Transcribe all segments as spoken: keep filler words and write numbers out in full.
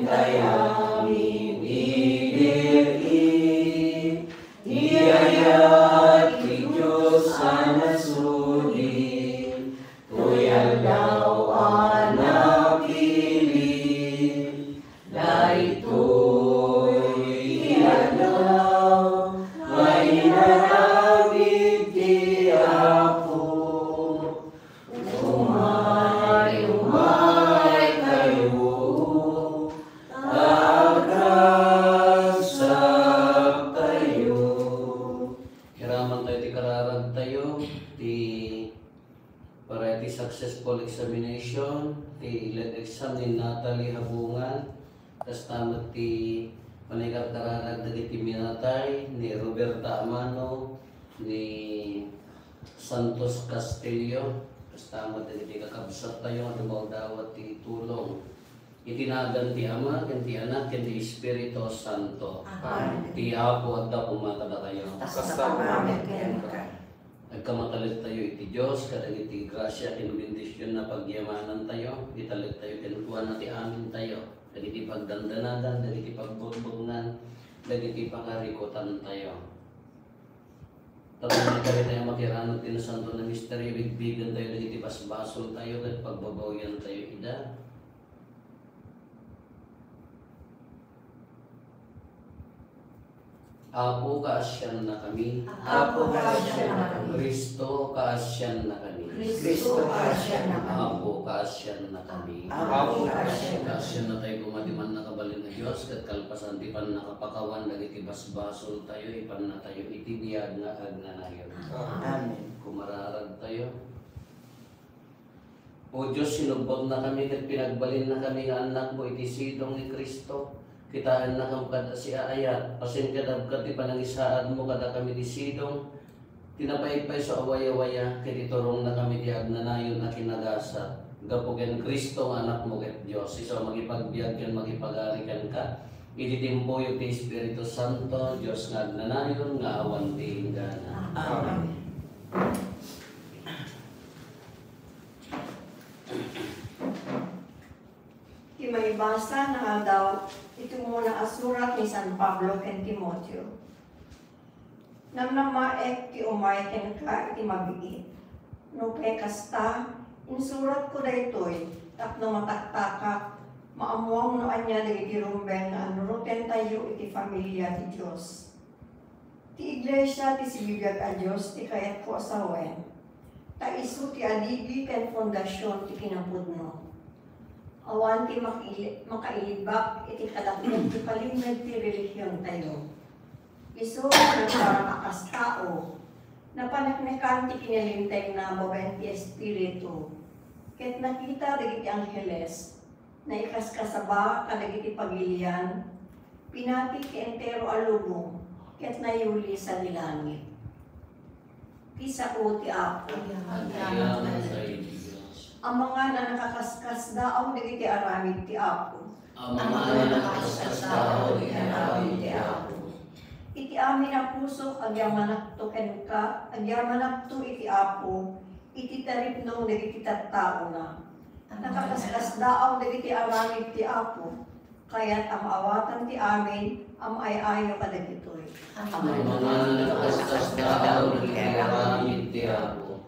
Tay amin idi ti ayat ti Dios a nasudi, toy aldaw a napili. Daytoy ti aldaw nga inaramid ti Apo. Umay, umay kayo, ta agragsaktayo. Iraman tayo ti kararagtayo, ti para iti successful examination, ti leg exam ni Natalie Habungan, kasta met ti panagkarkararag dagiti minatay ni Roberta Amano, ni Santos Castillo, kasta met dagiti kakabsattayo nga dumawdawat ti tulong. Iti nagan ti Ama, ken ti Anak, ken ti Espiritu Santo. Amen. Ti Apo adda koma kadakayo. Kasta met kenka. Agkamatalettayo iti Dios kadagiti grasia ken bendision a pagyamanantayo, italettayo kenkuana ti amintayo, dagiti pagdandanagan, dagiti pagbugbugnan, dagiti pakarikutantayo. Tapno iti karitayo makiranod ti nasanto a misterio, bigbigentayo dagiti basbasoltayo ket pagbabawiantayo ida. Apo, kaasiannakami. Apo, kaasiannakami. Cristo, kaasiannakami. Cristo, kaasiannakami. Apo, kaasiannakami. Apo, kaasiannakami. Kaasiannatayo koma ti Mannakabalin a Dios, ket kalpasan ti pannakapakawan dagiti basbasoltayo, ipannatayo iti biag nga agnanayon. Amen. Kumararagtayo. O Dios, sinubbabnakami ket pinagbalinnakami nga annakmo iti sidong ni Cristo. Kitaennakam kad-, siaayat, pasensiadak ti panangisaadmo kadakami ti sidong, ti napaypayso a wayawaya, ket iturongnakami ti agnanayon a kinagasat. Gapu ken Cristo nga Anakmo ket Dios, isu a makipagbiag ken makipagari kenka, iti timpuyog ti Espiritu Santo, Dios nga agnanayon nga awan ti inggana. Amen. Ti maibasa nga aldaw iti umuna a surat ni San Pablo ken Timoteo. Namnamaek ti umay kenka iti mabiit. No kay kasta, insuratko daytoy tapno mataktakak, maammuam no ania dagiti rumbeng nga annurotentayo iti familia ti Dios. Ti iglesia ti sibibiag a Dios ti kayatko a sawen, ta isu ti adigi ken fondasion ti kinapudno. Awan ti makaili-, makailibak iti kadakkel ti palimmed ti relihiontayo. Isu nga nagparang a kas tao, napaneknekan ti kinalintengna babaen ti Espiritu, ket nakita dagiti angheles, naikaskasaba kadagiti pagilian, pinati ti entero a lubong, ket nayuli sadi langit. Ti sao ti Apo. Agyamankami. Amangan a nakaskasdaaw dagiti aramid ti Apo. Amangan a nakaskasdaaw dagiti aramid ti Apo. Iti amin a pusok, agyamanakto kenka, agyamanakto iti Apo, iti taripnong dagiti tattaona. Nakaskasdaaw dagiti aramid ti Apo. Kayat a maawatan ti amin a maay-ayo kadagitoy. Amangan a nakaskasdaaw dagiti aramid ti Apo.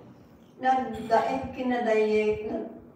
Nadaeg ken nadayeg,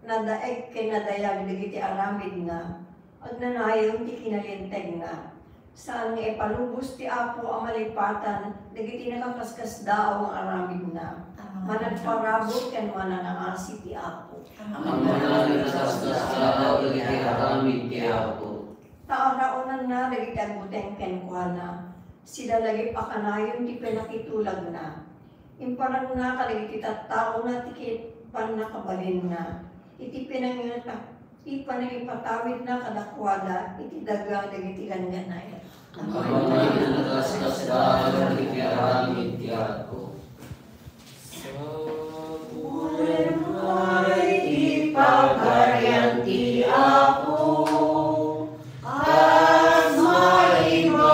nadaeg ken nadayag dagiti aramidna. Agnanayon ti kinalintegna. Saan nga ipalubos ti Apo a malipatan dagiti nakaskasdaaw nga aramidna. Amen. Managparabur ken manangaasi ti Apo. Amen. Amangan a nakaskasdaaw dagiti aramid ti Apo. Ta araonanna dagiti agbuteng kenkuana. Sidalagip a kanayon ti pinakitulagna. Imparangna kadagiti tattaona ti ki-, pannakabalinna. Iti pinangita-, ti panangipatawidna kadakuada iti daga dagiti gangganay. Amangan a nakaskasdaaw dagiti aramid ti Apo. Sapulem pay ti Pagarian ti Apo, kas maibabaga,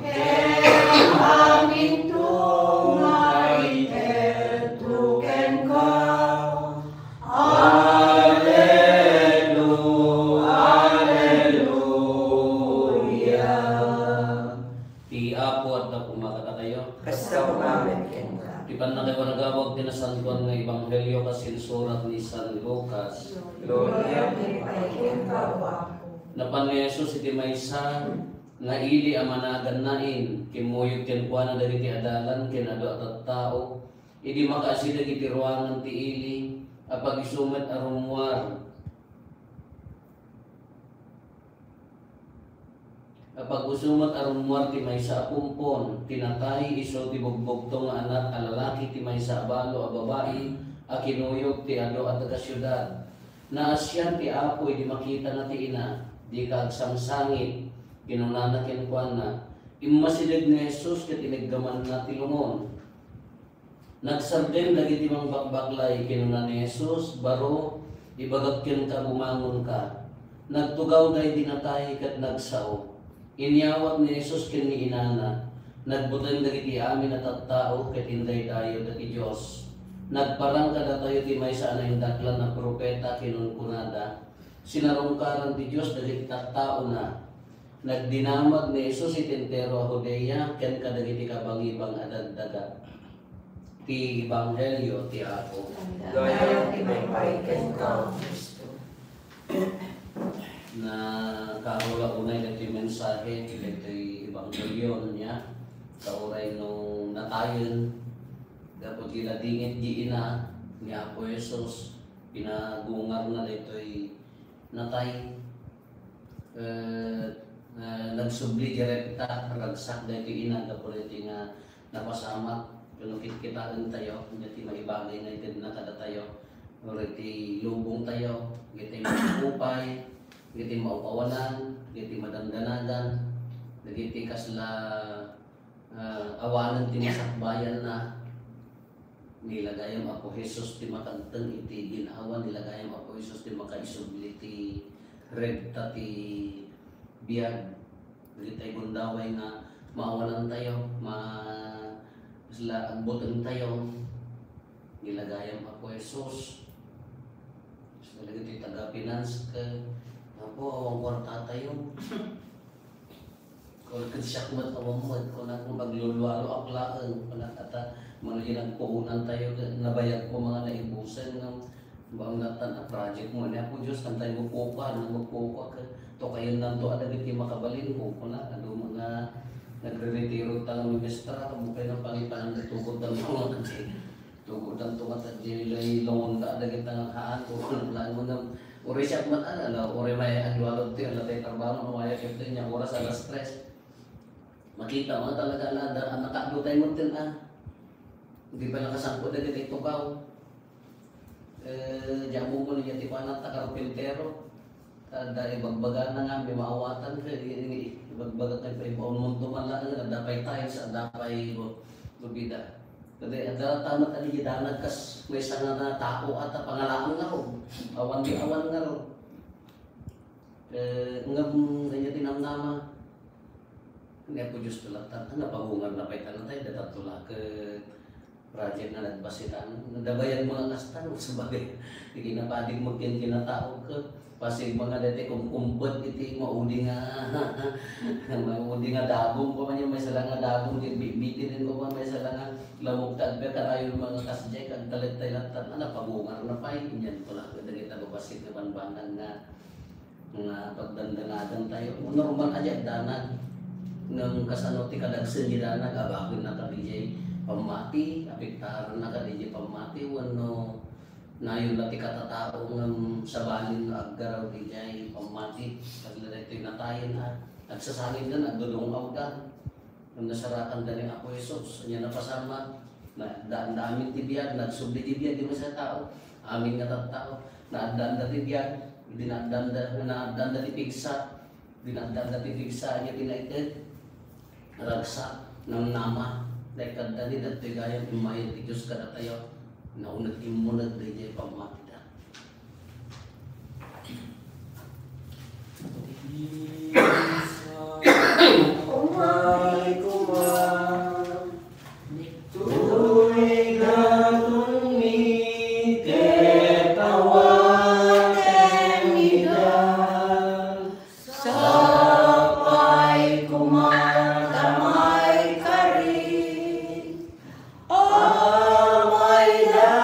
ken aminto nga itedto kenka. Alleluia. Santuan nga Ebanghelio kas insurat ni San Lucas. Gloria kenka, O Apo. Napan ni Jesus iti maysa nga ili a managan Nain, kimmuyog kenkuana dagiti adalan ken adu a tattao. Idi makaasideg iti ruangan ti ili, apag-isu met a rummuar, Apag-isu met a rummuar ti maysa a pumpon ti natay, isu ti bugbugtong nga anak a lalaki ti maysa a balo a babai a kinuyog ti adu a taga-siudad. Naasian ti Apo idi makitana ti ina. "Dika agsangsangit," kinunana kenkuana. Immasideg ni Jesus ket iniggamanna ti lungon. Nagsardeng dagiti mangbakbaklay. Kinuna ni Jesus, "Baro, ibagak kenka, bumangonka." Nagtugawda idi natay ket nagsao. Inyawat ni Jesus ken ni inana. Nagbuteng dagiti amin a tattao ket indaydayawda ti Dios. Nagparang kadatayo ti maysa a naindaklan a profeta, kinunkunada, "Sinarungkaran ti Dios dagiti tattaona." Nagdinamag ni Jesus iti entero a Judea ken kadagiti kabangibang a dagdaga. Ti Ebanghelio ti Apo. Dayag ti maipaay kenka, Kristo. Nakaaro la unay daytoy mensahe, daytoy Ebanghelio, nia, ta uray no natayen, gapu ti ladingit ti ina ni Apo Jesus, pinagungarna daytoy natay. Eh, eh, nagsubli di rekta, ragsak daytoy ina, gapu daytoy nga napasamak, no kitkitaentayo, daytoy maibagay nga itedna kadatayo, no daytoy lubongtayo, daytoy maupay, daytoy maupawanan, daytoy madandanagan, dagiti kasla ah, awanen ti masakbayanna. Nilagayam, Apo Jesus, ti makagteng iti gin-awa, nilagayam, Apo Jesus, ti makaisubli ti rekta ti biag. Dagitay gundaway nga maawanantayo, ma-, kasla agbutengtayo. Nilagayam, Apo Jesus. Kasla dagiti taga-finance ket, Apo, awan kuartatayo. Kun ket siak met awan met, kunak, aglulualuak laeng, kunak, ata, mano diay nagpuonantayo, ket nabayagko nga naibusen, ngem, bang natan a project mo, ni Apo Dios, kantay mo pupa, na mo pupa, ket, tukayennanto a dagiti makabalin ko, kunak, adu nga nagreretiro ta nga maestra, kamu kayo ng pangitaan na tugod ng mga Tugodanto nga ta di lay lungonda dagita nga haan, tugodan laeng mo nga uray siak met, ala, ala, uray may adualog ti, ala, tay trabaho, no, maya ket nia oras alas tres. Makita mo talaga, ala, da, a nakaadutay mo tin, ah. Di pa nakasangko dagiti tukaw. Eh, diak mo mo niya ti panat, ta karpintero. Kada ibagbagana nga, may maawatan ka, i-, i-, ibagbaga ka, ibaon mo to man lang, adda pay tiles, adda pay bu-, bubida. Kada, adda tamat, adi, danag kas, maysa nga na tao, ata pangalaang nga ro. Awan di awan nga ro. Eh, ngem, kanya tinamnama. Ni Apo Dios tulatan, ano, pagungar na pay tanatay, datatulak, eh, Project nga nagbasitan, nadabayan mo nga kasta, no? Sabagay, ti kinapadig mo ken kinatao ket pasig mga daytoy kumkumpet iti maudi nga, maudi nga dagum, ko man yung may sala nga dagum, ket bitbitinen ko man may sala nga lamok ta agpia karayon mga kasdiay, kag talet tay latan, ana, pagungar na pay, inyan ko lang, dagita babasig nga banbanag nga nga pagdandanagan tayo. Normal a diay danag. Ngem kasano ti kadagsen ti danag? Abagen na kadi diay pammati, apektaran na kadi diay pammati, wenno nayon la ti katatao ngem sabalin no aggaraw diay pammati. Kasla daytoy natayen a agsasangitdan, agdudung-awdan. Ngem nasarakanda ni Apo Jesus, ania napasamak, naaddaanda amin ti biag, nagsubli ti biag, di man siya tao, amin nga tattao, naaddaanda ti biag, idi naaddaanda, naaddaanda ti pigsa, idi naaddaanda ti pigsa, ania ti naited, ragsak, namnama, naikkadda ni dagitoy gayam, immayen ti Dios kadatayo, nauneg immuneg daydiay pammatida. Umay koma, tuloy daton mi ket awatem ida. Sapay koma ta maikari. Amay da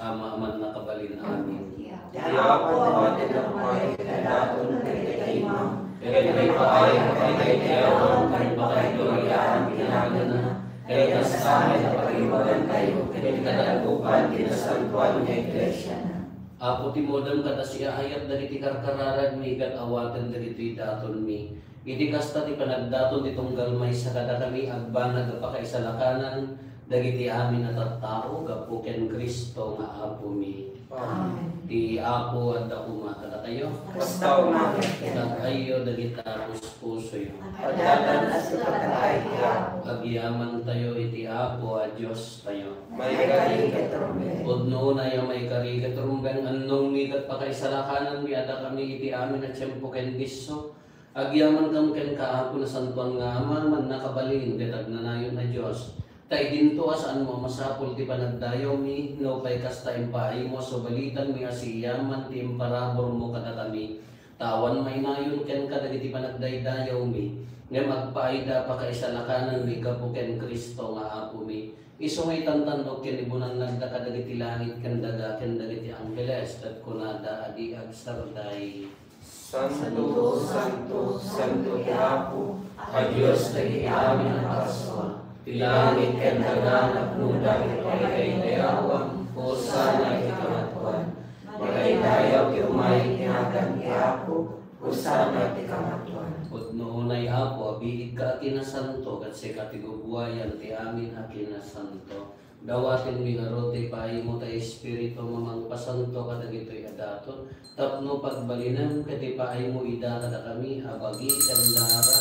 Ama a mannakabalin amin. Ti Apo, awatennak pay ti daton dagiti imam, ket ipaaymo pay ti awan ken pakaigoriaam ti naganna, ket kasta met a pagiwagantayo ket kadaggupan ti nasantoan nga iglesiana. Apo, timmuda kada siaayat dagiti karkararagmi ket awaten dagiti datonmi. Iti kasta ti panagdaton ti tunggal maysa kadakami, agbanag a pakaisalakanan dagiti amin a tattao gapu ken Cristo nga Apomi. Amen. Ti Apo adda koma kadakayo. Kasta koma ket kenka. Itad-ayyo dagita puspusoyo. Adda a sipatay ti Apo. Agyamantayo iti Apo a Diostayo. Maikari ket rumbeng. Pudno unay a maikari ket rumbeng, annongmi ket pakaisalakananmi a dakami iti amin a tiempo ken disso. Agyamankam kenka, Apo, nasantoan nga Ama, mannakabalin ket agnanayon a Dios. Ta idinto a saanmo a masapul ti panagdayawmi, nupay kasta, impaaymo a subalitanmi a siyaman ti imparaburmo kadakami. Ta awan mainayon kenka dagiti panagdaydayawmi, ngem agpaayda a pakaisalakananmi gapu ken Cristo nga Apomi. Isu nga itantan-ok ken ibunannagda kadagiti langit ken daga ken dagiti angheles, ket kunada a di agsarday. Santo, santo, santo ti Apo a Dios dagiti amin a parsua. Ti langit ken daga napnoda ti pakaidayawam. Hosanna iti kamatuan. Makaidayaw ti umay iti nagan ti Apo. Hosanna iti kamatuan. Pudno unay, Apo, a biigka a kinasanto, ket sika ti gubuayan ti amin a kinasanto. Dawatenmi ngarud ti ipaaymo ti Espiritu a mangpasanto kadagitoy a daton, tapno pagbalinem ket ipaaymo ida kadakami a bagi ken dara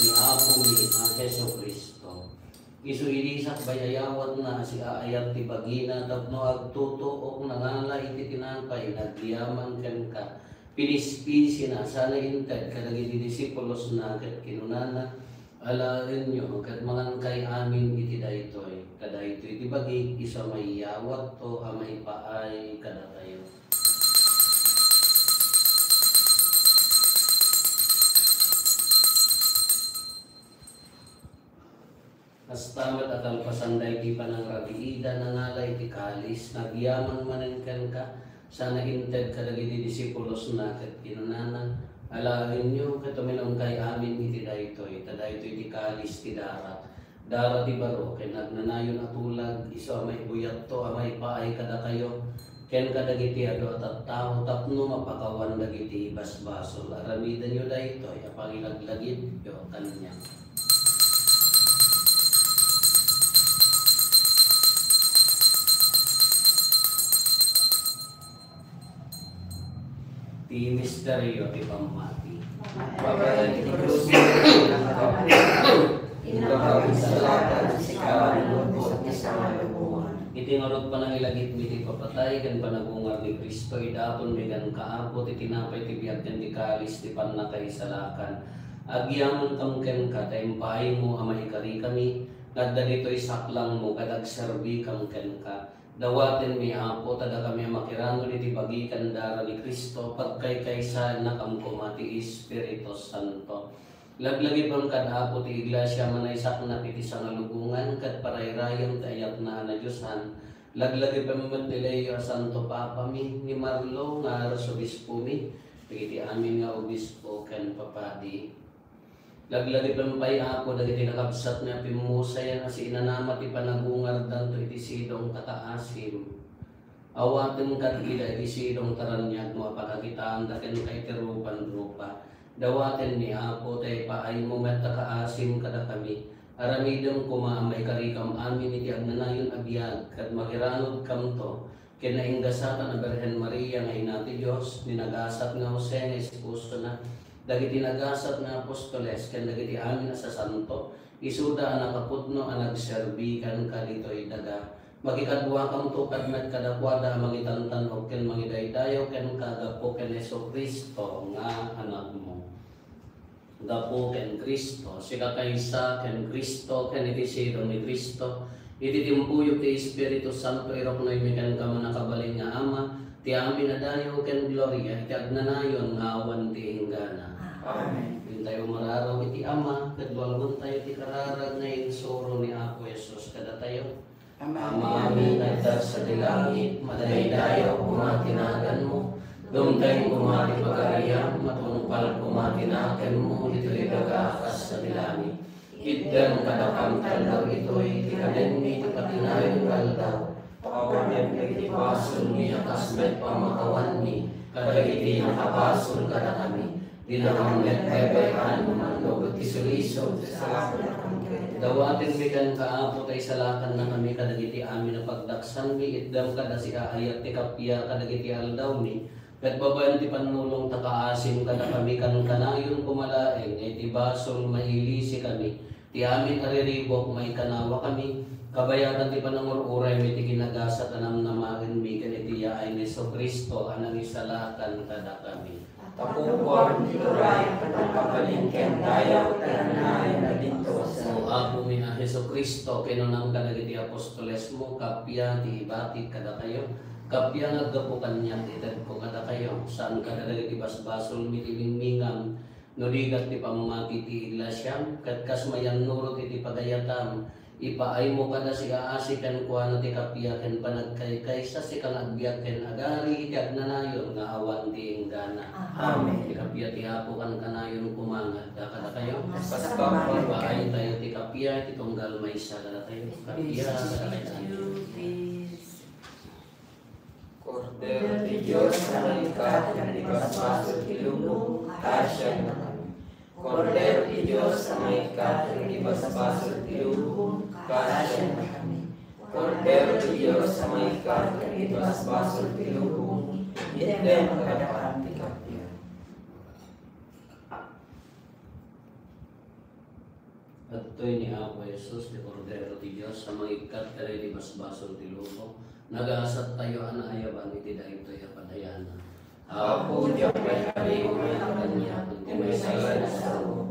ni Apomi a Jesu-Cristo. Isu idi sakbay a yawatna a siaayat ti bagina tapno agtutuok nangala iti tinapay nga agyaman kenka, pinispisina sana inted kadagiti disipulosna ket kinunana, Alaenyo ket mangankay amin iti daytoy, ta daytoy ti bagik, isu a mayawatto a maipaay kadatayo. Kasta met a kalpasan daydi panangrabiida, nangala iti kalis, nagyaman manen kenka, sana inted kadagiti disipulosna ket kinunana, Alaenyo ket uminumkay amin iti daytoy, ta daytoy ti kalis ti darak, dara ti baro ken agnanayon a tulag, isu a maibuyatto a maipaay kadakayo ken kadagiti adu a tattao tapno mapakawan dagiti basbasol. Aramidenyo daytoy a pangilaglagipyo kaniak. Ti misterio ti pammati. Babaen ti krus, innak a salatan, sika a manlugos ti sangalubongan. Iti ngarud panangilagipmi ti ipapatay ken panagungar ni Cristo, idatonmi kenka, Apo, ti tinapay ti biag ken ti kalis ti pannakaisalakan. Agyamankam kenka ta impaaymo a maikarikami nga adda ditoy saklangmo ket agserbikam kenka. Dawatenmi, Apo, ta dakami a makiranod iti bagi ken dara ni Cristo, pagkaykaysaennakam koma ti Espiritu Santo. Laglagipem kad, Apo, ti iglesia a manaysaknak iti sangalubongan ket parayrayem ti ayatna a nadiosan. Laglagipem met ni Leo a Santo Papami, ni Marlo nga Arsobispomi, dagiti amin nga obispo ken papadi. Laglagipem pay, Apo, dagiti nakabsatmi a pimmusayan a siinanama ti panagungardanto iti sidong ta kaasim. Awatem kad ida iti sidong ta raniagmo a pakakitaanda kenka iti rupan rupa. Dawatenmi, Apo, ta ipaaymo met ta kaasim kadakami. Aramidem koma a maikarikam amin iti agnanayon a biag, ket makiranodkamto ken nainggasatan a Birhen Maria nga Ina ti Dios, ni nagasat nga Jose nga esposona, dagiti nagasat nga apostoles, ken dagiti amin a sasanto, isuda a nakapudno a nagserbi kenka ditoy daga. Makikaduakamto kad met kadakuada a mangitantan-ok ken mangidaydayaw kenka gapu ken Jesu-Cristo nga Anakmo. Gapu ken Cristo, sikakaysa ken Cristo, ken iti sidong ni Cristo, iti timpuyog ti Espiritu Santo, iruknoymi kenka, mannakabalin nga Ama, ti amin a dayaw ken gloria iti agnanayon nga awan ti inggana. Amen. Intayo mararaw iti Ama, ket walwentayo ti kararag nga insuro ni Apo Jesus kadatayo. Amami nga adda sadi langit, madaydayaw koma ti naganmo, dumteng koma ti pagariam, matungpal koma ti naganmo ditoy daga a kas sadi langit. Itdem kadakami ti aldaw itoy ti kanenmi ti patinayon nga aldaw. Awanem dagiti basolmi a kas met pamakawanmi kadagiti nakabasol kadakami. Dinakam met baybay-an no mannubot ti sulisog. Dawatenmi kenka, Apo, ta isalakannakami kadagiti amin a pagdaksanmi. Itdem kada siaayat ti kappia kadagiti aldawmi. Ket babaen ti pannulongta, kaasim kadakami, kankanayon koma laeng nga iti basol, mailisikami. Ti amin a riribuk, maikanawakami. Kabayatan ti panangur-uraymi ti ginagasat a namnamaenmi ken iti yaay ni Jesu-Cristo a nangisalakan kadakami. Tapupuan ti turay, ket nakabalin ken dayaw ti naayat a dinto. O Apomi a Jesu-Cristo, kinunam kadagiti apostolesmo, kappia ti ibatik kadakayo, kappia nga aggapu kaniak, itedko kadakayo, saan kadagiti basbasolmi ti mingmingam, no di ket ti pammati ti iglesiam, ket kas mayannurot iti pagayatam, ipaaymo kada siaasi kenkuana ti kappia ken panagkaykaysa, sika nga agbiag ken agari iti agnanayon nga awan ti inggana. Amen. Ti kappia ti Apo kankanayon koma nga adda kadakayo. Kasta met. Ipaaytayo ti kappia iti tunggal maysa kadatayo. Kappia kadakayo. Kordero ti Dios a mangikkat ken ti basbasol ti lubong, kaasiannakami. Kordero ti Dios a mangikkat ken ti basbasol ti lubong, kaasiannakami. Kordero ti Dios a mangikkat ken ti basbasol ti lubong, itdem kadakami ti kappia. Adtoy ni Apo Jesus, ti Kordero ti Dios, a mangikkat kadagiti basbasol ti lubong. Nagasattayo a naayaban iti daytoy a padayanan. Apo, diak pay kari umayak kaniak, ti maysa nga sao,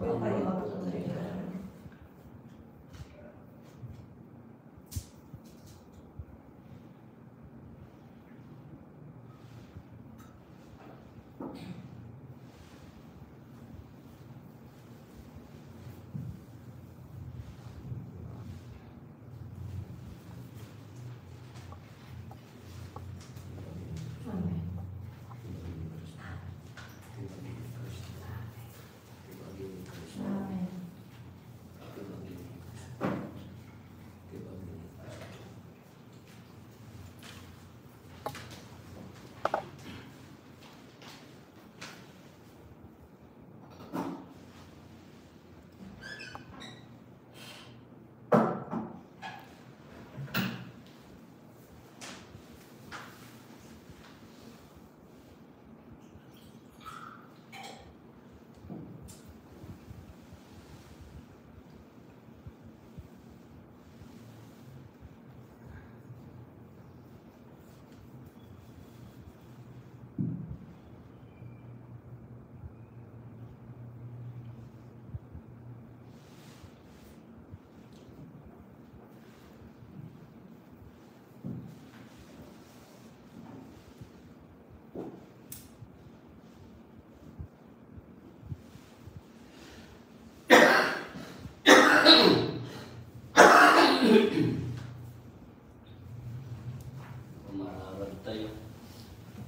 Umararag tayo.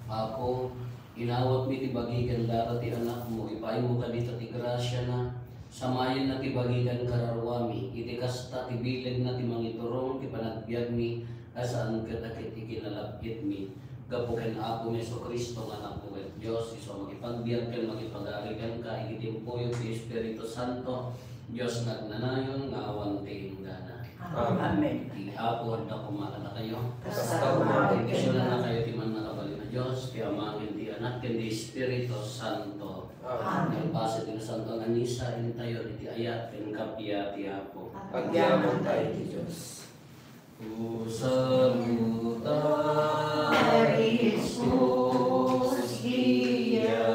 Apo, inawatmi ti bagi ken dara ti Anakmo, ipaaymo kadita ti grasiana, samayenna ti bagi ken kararuami, iti kasta ti bilegna ti mangiturong ti panagbiagmi, a saan ket a ket ikinalab-itmi. Gapu ken Apomi Jesu-Cristo nga Anakmo ket Dios, isu a makipagbiag ken makipagari kenka iti timpuyog ti Espiritu Santo, Dios nga agnanayon nga awan ti inggana. Amen. Ti Apo adda koma kadakayo. Kasta koma ket. Isunannakayo ti Mannakabalin a Dios, ti Ama ken ti Anak ken ti Espiritu Santo. Amen. Nagpaset ti Nasantoan a Misa, intayon iti ayat ken kappia ti Apo. Agyaman tayo ti Dios. O salutaris Dios, Dia